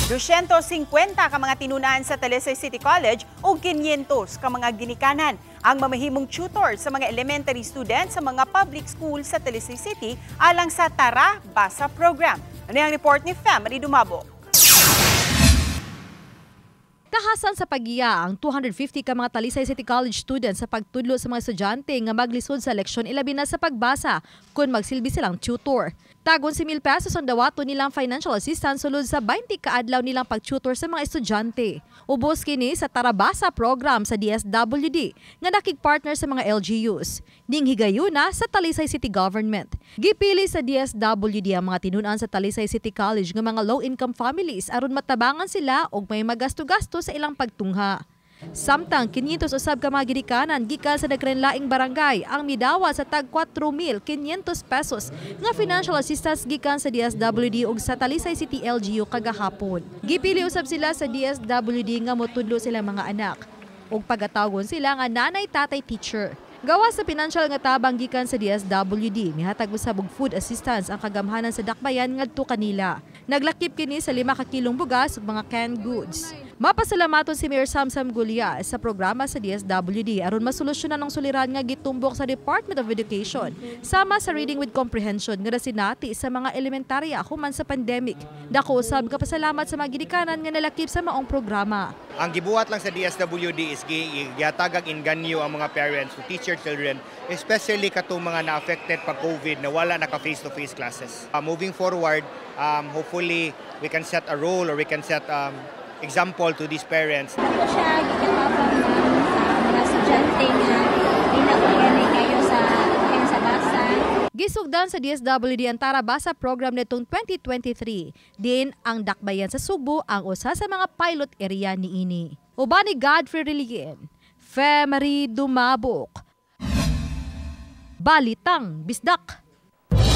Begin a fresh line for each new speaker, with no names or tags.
250 ka mga tinunan sa Talisay City College ug 500 ka mga ginikanan ang mamahimong tutor sa mga elementary students sa mga public school sa Talisay City alang sa Tara Basa program. Ano ang report ni Family Dumabo?
Kahasan sa pagiya ang 250 ka mga Talisay City College students sa pagtudlo sa mga estudyante nga maglisod sa leksyon, ilabi na sa pagbasa, kung magsilbi silang tutor. Tag 11,000 pesos ang dawato nilang financial assistance sulod sa 20 kaadlaw nilang pagtutor sa mga estudyante. Ubos kini sa Tarabasa program sa DSWD nga nakig-partner sa mga LGUs. Ning higayuna sa Talisay City Government. Gipili sa DSWD ang mga tinunan sa Talisay City College nga mga low-income families aron matabangan sila og may magasto-gasto sa ilang pagtungha. Samtang 500 usab ka mga ginikanan gikan sa nagkalainlaing barangay ang midawat sa tag 4,500 pesos nga financial assistance gikan sa DSWD ug sa Talisay City LGU kagahapon. Gipili usab sila sa DSWD nga motudlo silang mga anak ug pagatawagon sila nga nanay, tatay, teacher. Gawas sa financial nga tabang gikan sa DSWD, mihatag usab og food assistance ang kagamhanan sa Dakbayan ngadto kanila. Naglakip kini sa 5 ka kilong bugas ug mga canned goods. Mapasalamaton si Mayor Samsam Gulia sa programa sa DSWD aron masolusyonan ang suliran nga gitumbok sa Department of Education sama sa reading with comprehension nga nasinati sa mga elementarya human sa pandemic. Dako usab kapasalamat sa mga ginikanan nga nalakip sa maong programa.
Ang gibuhat lang sa DSWD is gihatagag inganyo ang mga parents to teach their children, especially katong mga na-affected pag COVID na wala naka face-to-face classes. Moving forward, hopefully we can set a role or we can set example to these parents.
Ano siya gikatabang sa mga estudyante nga di na kayo sa sa basa.
Gisugdan sa DSWD ang Tarabasa program nitong 2023. Din ang Dakbayan sa Sugbo ang usa sa mga pilot area niini. Uban ni Godfrey Relien, Femery Dumabok. Balitang Bisdak.